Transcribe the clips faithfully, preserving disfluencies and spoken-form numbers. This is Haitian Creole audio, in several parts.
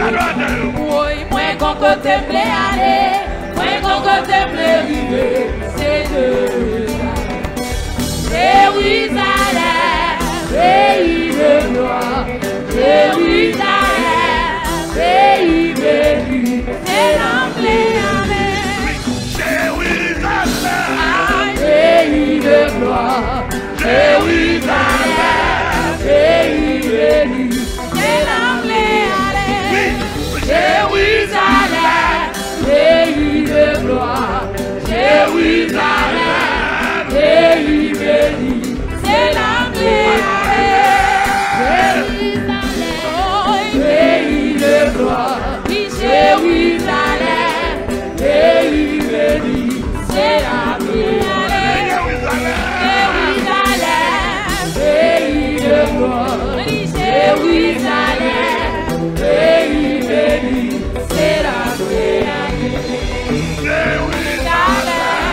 Woy, mwen gon kote m vle ale, mwen gon kote m vle rive, se Jerizalèm. Jerizalèm, peyi de glwa, Jerizalèm, peyi beni, se la m vle ale. Jerizalèm, peyi de glwa, Jerizalèm, peyi beni, se la m vle ale. Wi, Jerizalèm, peyi de glwa, Jerizalèm, peyi beni, se la m vle ale. Jerizalèm, peyi de glwa, wi, Jerizalèm, peyi beni, se la m vle ale. Jerizalèm, peyi de glwa, Jerizalèm, peyi beni, se la m vle ale. Jerizalèm,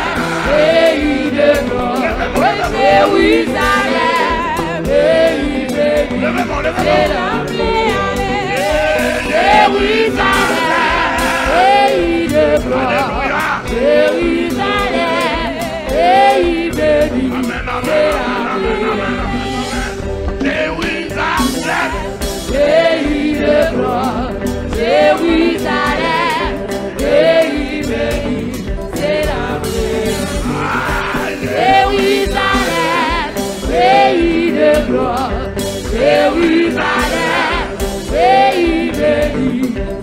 peyi de glwa, Jerizalèm, peyi beni, se la m vle ale. Jerizalèm, peyi de glwa, Jerizalèm, peyi beni, se la m vle ale. Jerizalèm, peyi de glwa, Jerizalèm, peyi beni, se la m vle ale. Jerizalèm, peyi de glwa, Jerizalèm, peyi beni,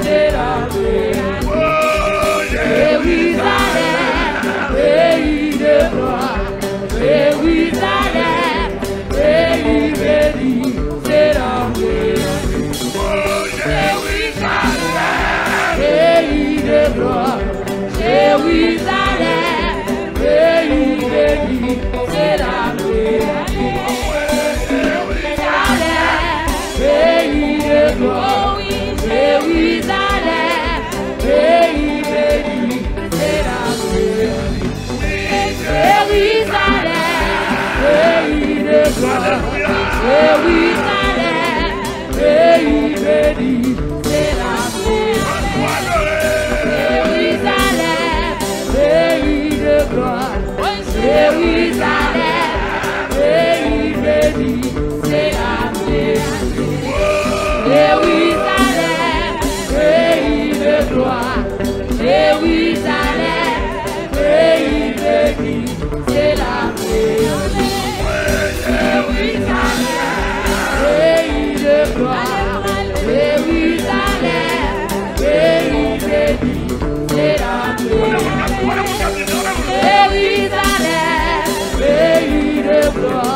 se la m vle ale. Jerizalèm, peyi de glwa, Jerizalèm, peyi beni, se la m vle ale. Jerizalèm, peyi de glwa, Jerizalèm, peyi beni, se la m vle ale. Jerizalèm, peyi de glwa, Jerizalèm, peyi beni, se la m vle ale. Jerizalèm, peyi de glwa, Jerizalèm, peyi beni, se la m vle ale. Jerizalèm, peyi de glwa, Jerizalèm, peyi beni, se la m vle ale. Jerizalèm, peyi de glwa, Jerizalèm, peyi beni, se la m vle ale. Jerizalèm, peyi de glwa, Jerizalèm, peyi beni, se la m vle ale. Jerizalèm, peyi de glwa,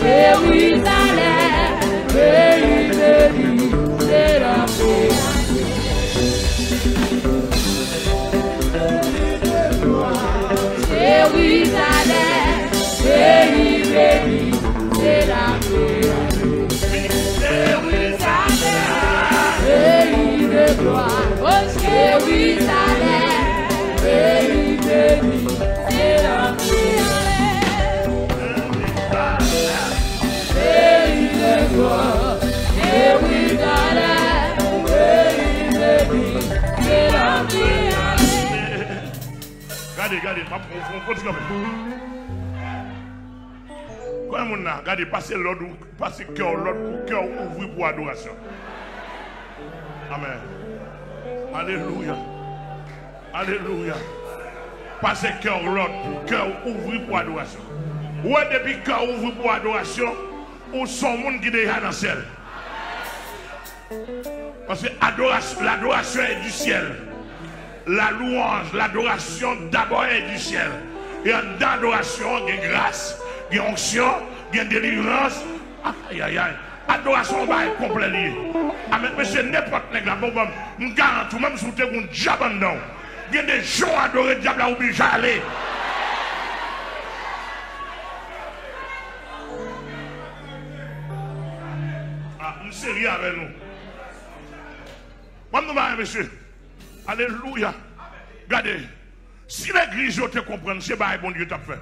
Jerizalèm, peyi beni, se la m vle ale. Jerizalèm, peyi beni, se la m vle ale. Jerizalèm, peyi de glwa, Jerizalèm, peyi beni, se la m vle ale. Peyi de glwa, Jerizalèm, peyi beni, se la m vle ale. Gade, gade, m ap fè yon, fè yon ti kanpe. Konbyen moun la, gade, pase lòd ou, pase kè w lòd pou kè w ouvri pou adorasyon. Amèn. Alelouya. Alelouya. Pase kè w lòd pou kè w ouvri pou adorasyon. Ou wè, depi kè w ouvri pou adorasyon, ou se yon moun ki deja nan syèl. Paske adorasyon, l'adoration est du ciel. La louange, l'adoration d'abord est du ciel. E anndan adorasyon an, gen gras, gen onksyon, gen delivrans. Ayayay. Adorasyon yon bagay konplè li ye. Amèn. Mesye, nenpòt nèg la, bon, bon, m garanti w, menm si w te gen yon dyab anndan w, gen de jan w adore dyab la, ou blije ale. Ah, m serye avè nou. Mwen, m nou bagay, mesye. Alelouya. Gade, si legliz yo te konprann se bagay Bondye t ap fè,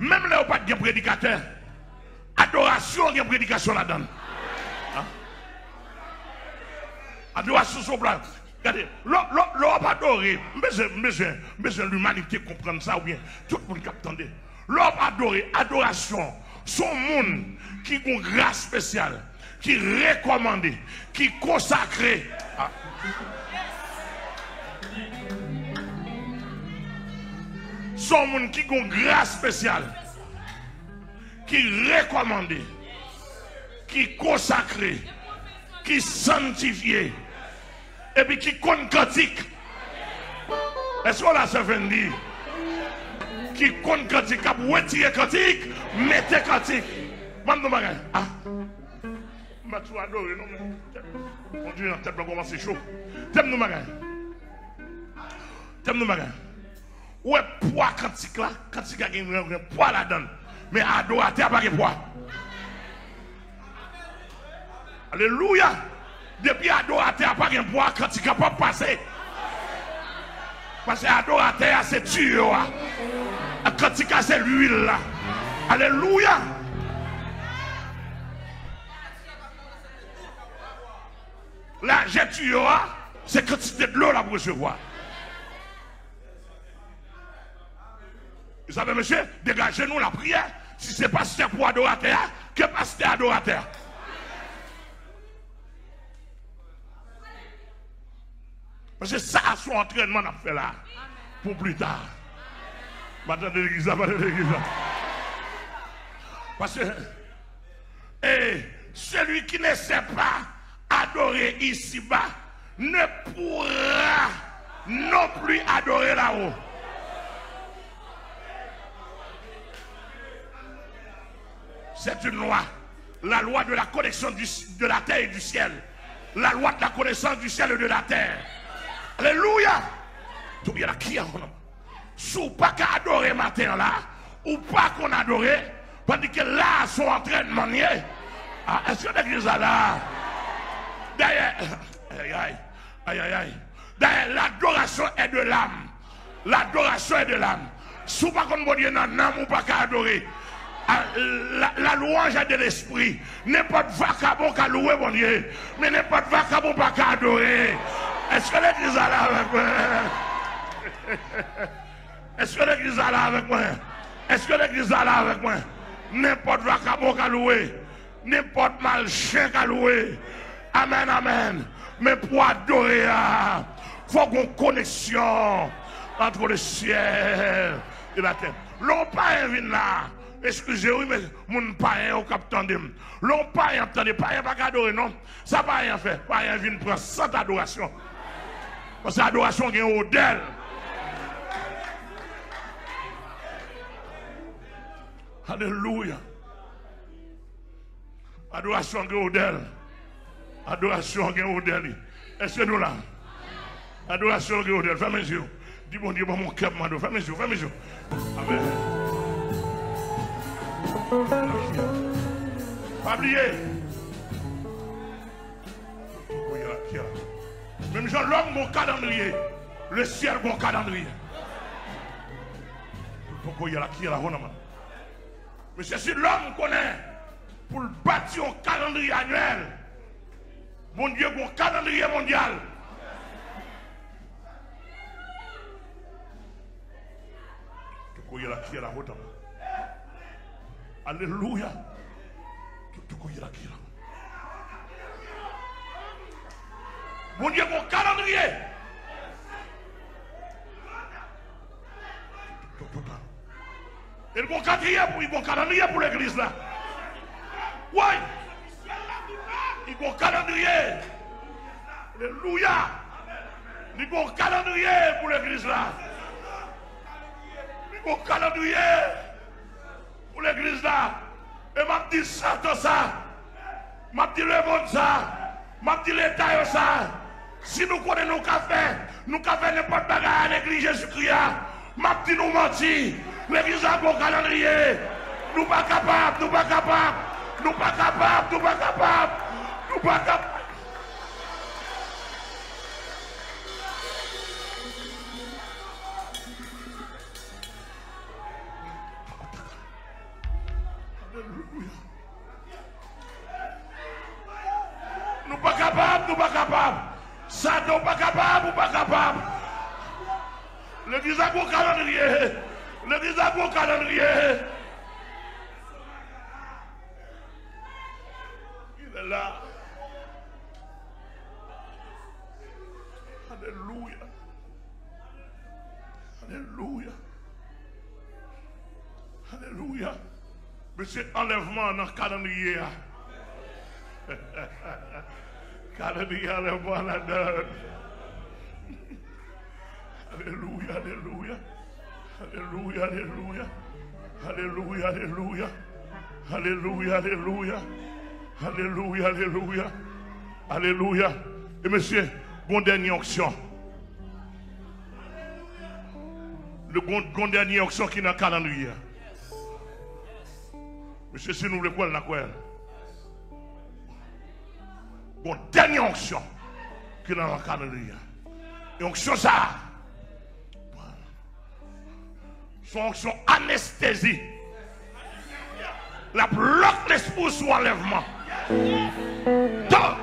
menm lè yo pa t gen predikatè, adorasyon gen predikasyon ladan l. Ah. Adorasyon se yon plas. Gade, lè, lè, lè w ap adore, m bezwen, m bezwen, m bezwen limanite konprann sa, oubyen tout moun k ap tande. Lè w ap adore, adorasyon se yon moun ki gen yon gras espesyal, ki rekòmande, ki konsakre. Ah. Se yon moun ki gen yon gras espesyal, ki rekòmande, ki konsakre, ki sanntifye, epi ki konn kantik. Èske w la, sè Fendi? Ki konn kantik, k ap retire kantik, mete kantik. Ban m yon bagay. Ah. M pa t sou adore, non, men. Bondye, nan tèt mwen kòmanse cho. Tèm nou bagay. Tèm nou bagay. Ou wè pwa kantik la? Kantik la gen, gen, gen pwa ladan l. Men adoratè a pa gen pwa. Alelouya! Depi adoratè a pa gen pwa, kantik la p ap pase. Paske adoratè a se tiyo a. Kantik la se lwil la. Alelouya! Lajè tiyo a, se kantite dlo l ap resevwa. Sa fè, mesye, degaje nou lapriyè. Si se pastè pou adoratè a, ke pastè adoratè a. Paske sa a se yon antrènman n ap fè la pou pli ta. Pa tande legliz la, pa tande legliz la. Paske, et celui qui ne sait pas adorer ici-bas ne pourra non plus adorer là-haut. C'est une loi. La loi de la connexion du, de la terre et du ciel. La loi de la connaissance du ciel et de la terre. Alléluia. Tout bien là, qui a Si w pa ka adore maten an la, ou pa konn adore, pandan ke la a se yon antrènman l ye. Ah, èske legliz la la? Dayè, ay, ay, ay, ay, ay. Dayè, l'adoration est de l'âme. L'adoration est de l'âme. Si w pa konn Bondye nan nanm, ou pa ka adore. Ah, la, la louange est de l'esprit. Nenpòt vakabon ka louwe Bondye, men nenpòt vakabon pa ka adore. Èske legliz la la avèk mwen? Èske legliz la la avèk mwen? Èske legliz la la avèk mwen? Nenpòt vakabon ka louwe. Nenpòt malchen ka louwe. Amèn, amèn. Men pou adore a, fò gen yon koneksyon entre le ciel et la terre. Lè yon payen vin la, eskize wi, men moun payen yo k ap tande m. Lè yon payen ap tande, payen pa ka adore non. Sa payen an fè? Payen vin pran sant adorasyon. Paske adorasyon gen odè l. Alelouya. Adorasyon gen odè l. Adorasyon gen odè li. Èske nou la? Adorasyon gen odè l. Fèmen je w. Di Bondye, ban m yon kè m mande w. Fèmen je w, fèmen je w. Amèn. Pa bliye. Menm jan lòm gon kalandriye, lesyèl gon kalandriye. Mesye, si lòm konnen pou l bati yon kalandriye anyèl, Bondye gon kalandriye mondyal. Tukukoyela kiela hotama. Alelouya. Tukukoyela kiela. Bondye gon kalandriye. E l gon katriye pou, li gon kalandriye pou legliz la. Woy! Li gon kalandriye. Alelouya! Li gon kalandriye pou legliz la. Li gon kalandriye pou legliz la. E m ap di Satan sa. M ap di lemonn sa, m ap di leta yo sa. Si nou konnen nou ka fè, nou ka fè nenpòt bagay a legliz Jezikri a, m ap di nou manti. Legliz la gon kalandriye. Nou pa kapab, nou pa kapab, nou pa kapab, nou pa kapab, nou pa kapab. Alelouya. Nou pa kapab, nou pa kapab. Satan, ou pa kapab, ou pa kapab. Legliz la gon kalandriye. Legliz la gon kalandriye. Il est là. Alelouya. Alelouya. Alelouya. Mesye, anlèvman an nan kalandriye a. Kalandriye anlèvman an ladan. Alelouya, alelouya. Alelouya, alelouya. Alelouya, alelouya. Alelouya, alelouya. Alelouya, alelouya. Alelouya. E mesye, gon dènye onksyon. Le gon, gon dènye onksyon ki nan kalandriye a. Mesye, si nou vle kwè l, n a kwè l. Gon dènye onksyon ki nan kalandriye a. E onksyon sa a, se yon onksyon anestezi. L ap lòk lespri w sou anlèvman. Tan.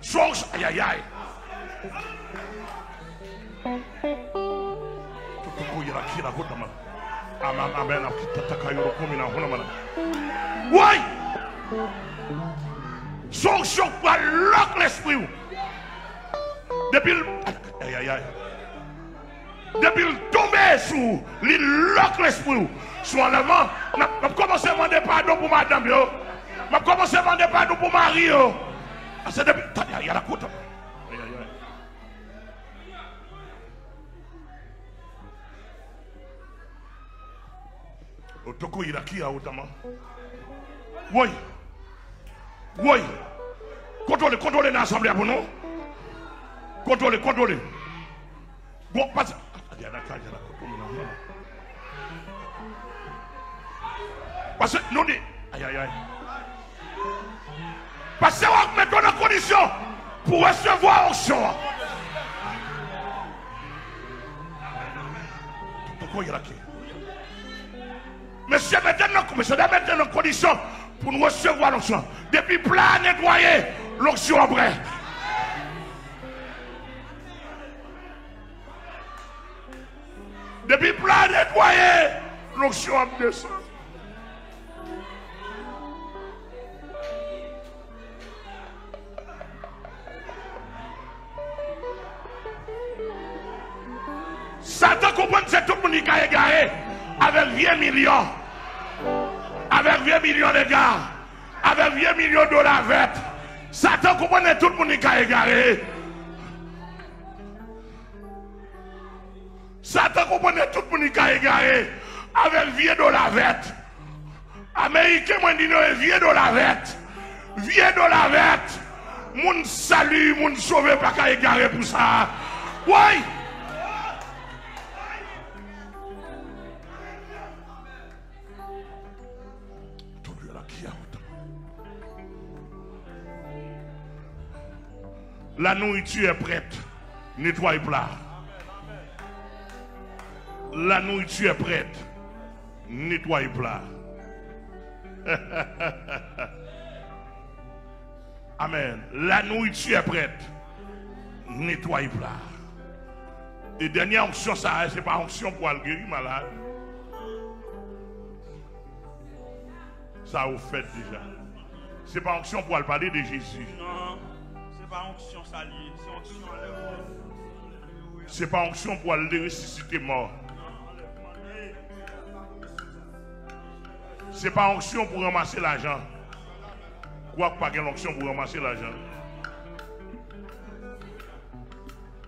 Sonj, ayayay. Totoko yera kira kota man. Amen, amen. Akita taka yoro komi na hona mana. Woy! Sonj yo pral lòk lespri w. Depi l, ayayay. Depi l tonbe sou ou, li lòk lespri w sou anlèvman. M ap, m ap kòmanse mande padon pou madanm yo. M ap kòmanse mande padon pou mari yo. Pase depi, ta, ya, ya, la kouta. Ay, ay, ay. Otoko yira ki a otaman. Woy! Woy! Kontwole, kontwole nan asanble a pou nou. Kontwole, kontwole. Bon, pase. Pase, nou di. Ay, ay, ay. Pase w ap mete w nan kondisyon pou resevwa onksyon an. Toko yira ki. Mesye, mete n nan, mesye, mete n nan kondisyon pou nou resevwa lonksyon. Depi pla a netwaye, lonksyon an prè. Depi pla a netwaye, lonksyon ap desann. Satan konprann se tout moun ki ka egare avèk vye milyon. Avèk vye milyon dega. Avèk vye milyon dola vèt. Satan konprann se tout moun ki ka egare. Satan konprann se tout moun ki ka egare avèk vye dola vèt. Ameriken, mwen di nou, e vye dola vèt. Vye dola vèt. Moun sali, moun sove pa ka egare pou sa. Woy! La nourriture est prête. Netwaye pla. La nourriture est prête. Netwaye pla. Amen. La nourriture est prête. Netwaye pla. E dènye onksyon sa a, se pa onksyon pou al geri malad. Sa ou fèt deja. Se pa onksyon pou al pale de Jezi. Non, se pa onksyon sa li ye. Se onksyon anlèvman. Se pa onksyon pou al resisite mò. Se pa onksyon pou ranmase lajan. Kwak pa gen onksyon pou ranmase lajan.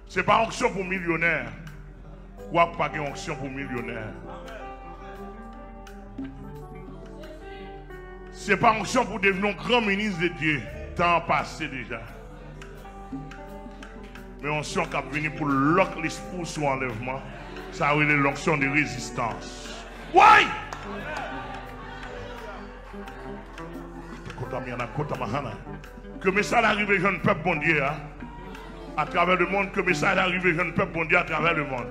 Se pa onksyon pou milyonè. Kwak pa gen onksyon pou milyonè. Se pa onksyon pou devni yon gran minis de Dye. Tan an pase deja. Men onksyon k ap vini pou lòk lespri w sou anlèvman. Sa yo rele l'onction de résistance. Woy! Ke mesaj la rive jwenn pèp Bondye a atravè lemonn. Ke mesaj la rive jwenn pèp Bondye atravè lemonn.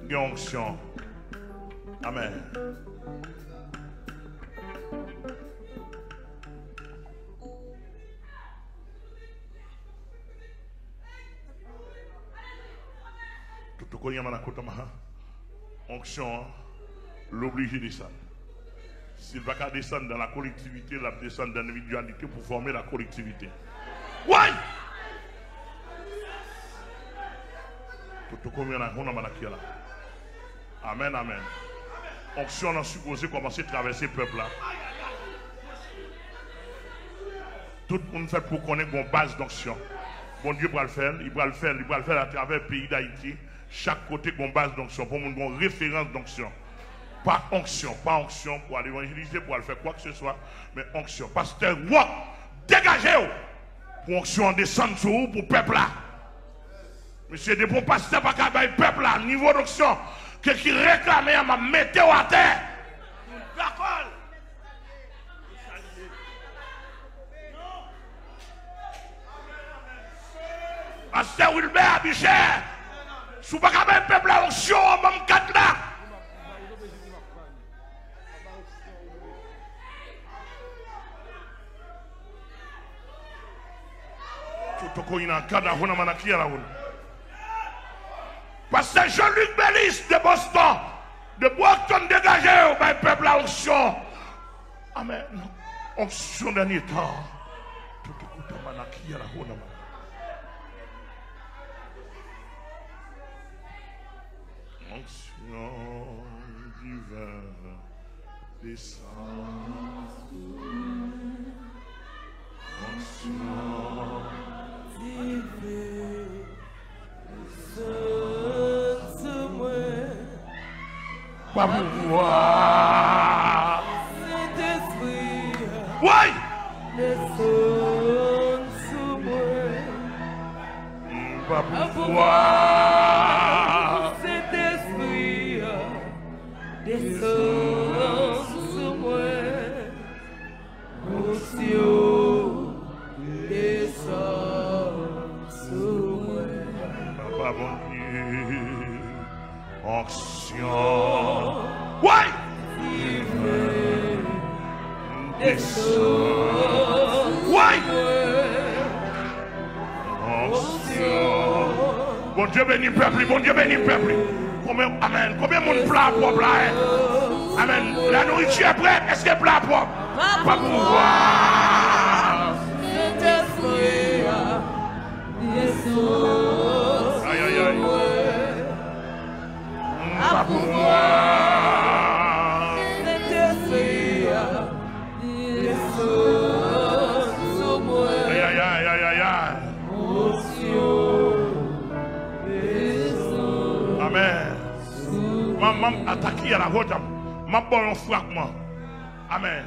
Gen onksyon. Amèn. Kounye a, m nan kote m an, onksyon an, l oblije desann. Si l pa ka desann dan la kolektivite, l ap desann dan endividyalite pou fòme la kolektivite. Woy! Toto komi nan hona manakya la. Amèn, amèn. Onksyon an sipoze kòmanse travèse pèp la. Tout moun fèt pou konnen gon baz donksyon. Bondye pral fè l, li pral fè l, li pral fè l atravè peyi Dayiti. Chak kote gon baz donksyon, pou moun gon referans donksyon. Pa onksyon, pa onksyon pou al evanjelize, pou al fè kwakseswa, men onksyon. Pastè Wòk, degaje w pou onksyon an desann sou ou, pou pèp la. Mesye, depi yon pastè pa ka bay pèp la nivo donksyon ke ki reklame a, m ap mete w atè. Pastè Wilbert Abichè, si w pa ka bay pèp la onksyon an, ban m kat la. Pastè Jean-Luc Bellis de Boston, de Brockton, degaje w, bay pèp la onksyon. Amèn. Onksyon dènye tan. Toto kota manakya la hona manakya. Onksyon diven desann. Onksyon diven desann sou mwen. Pa pouvwa. Sentespri. Woy! Desann sou mwen. Pa pouvwa. Sentespri a, desann sou mwen. Onksyon desann sou mwen. Papa Bondye, onksyon. Woy! Desann. Woy! Onksyon. Bondye beni pèp li, Bondye beni pèp li. Konbyen, amèn. Konbyen moun pla pwòp la, en? Amèn. La nourriture est prête. Èske pla pwòp? Pa pouvwa. Sentespri a, desann. Ay, ay, ay. Pa pouvwa. Sentespri a, desann sou mwen. Ay, ay, ay, ay, ay, ay. Onksyon desann. Amèn. M ap, m ap atake a la hota. M ap ba w yon fragman. Amèn.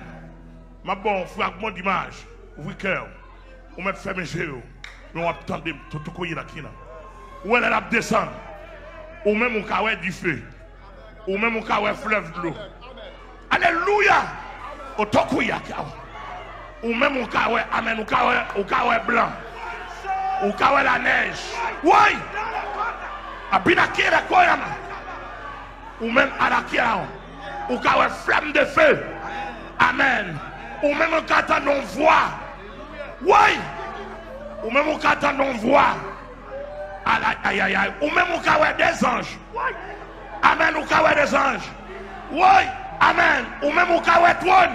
M ap ba w yon fragman dimaj. Ouvri kè w. Ou mèt fèmen je w. Men w ap tande m. Toto koye la ki nan. Ou wè lè l ap desann. Ou menm ou ka wè dife. Ou menm ou ka wè flèv dlo. Alelouya! Otokouyaka. Ou menm ou ka wè, amèn, ou ka wè, ou ka wè blan. Ou ka wè lanèj. Woy! Abinakira koyama. Ou menm alakira. Ou ka wè flamme de feu. Amèn. Ou menm ou ka tande yon vwa. Woy! Ou menm ou ka tande yon vwa. Alay, ayayay. Ou menm ou ka wè de zanj. Amèn, ou ka wè de zanj. Woy, amèn. Ou menm ou ka wè twòn.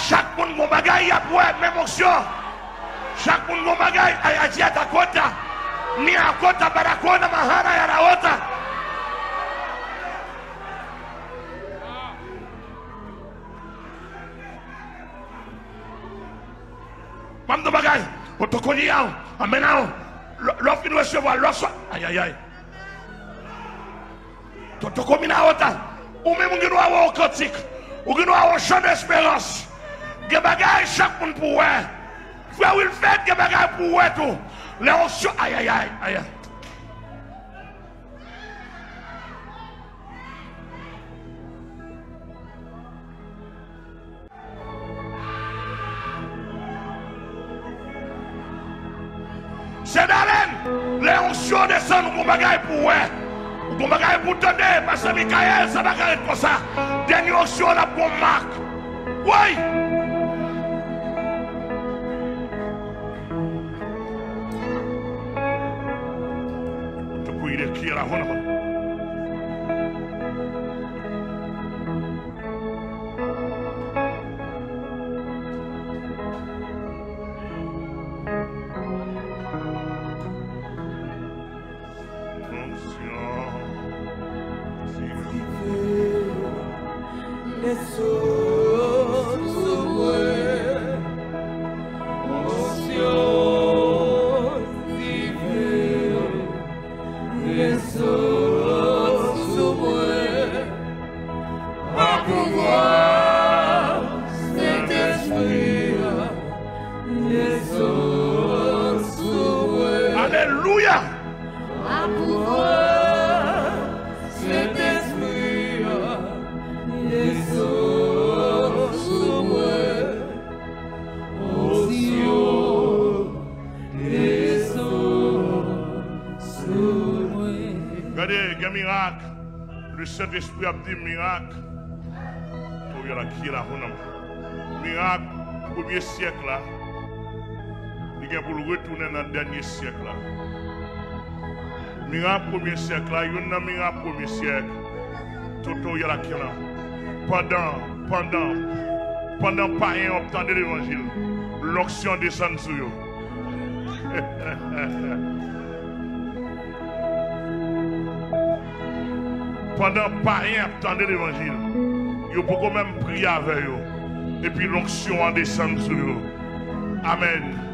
Chak moun gon bagay y ap wè, menm onksyon. Chak moun gon bagay, ay, ay, di atakota. Mi akota, badakona, mahana, yadawota. Ban m yon bagay. Pwotokoli a w. Amèn a w. Lè, lè w fin resevwa, lè w swa. Ayayay. Toto komina ota. Ou menm ou gen dwa wè yon kantik. Ou gen dwa wè yon jan desperans. Gen bagay chak moun pou wè. Frè Wilfred gen bagay pou wè tou. Lè onksyon, ayayay, ayay. Sendalen, lè onksyon desann, ou gon bagay pou wè. Ou gon bagay pou tande, pastè Mikayèl, sa pa ka ret konsa. Dènye onksyon an ap gon mak. Woy! Te koyi de kiye la hona. Sou mwen, onksyon diven, desann sou mwen, pa pouvwa Sentespri a, desann sou mwen. Alelouya! Pa pouvwa Sentespri a, desann sou mwen. Onksyon, desann sou mwen. Gade, gen mirak. Le Sentespri ap di mirak. Toya la ki la honam. Mirak premye syèk la, li gen pou l retounen nan dènye syèk la. Mirak premye syèk la, youn nan mirak premye syèk. Totoya la ki la. Pandan, pandan, pandan payen yo ap tande levanjil, lonksyon desann sou yo. Pandan payen ap tande levanjil, yo poko menm priye avè yo, epi lonksyon an desann sou yo. Amèn.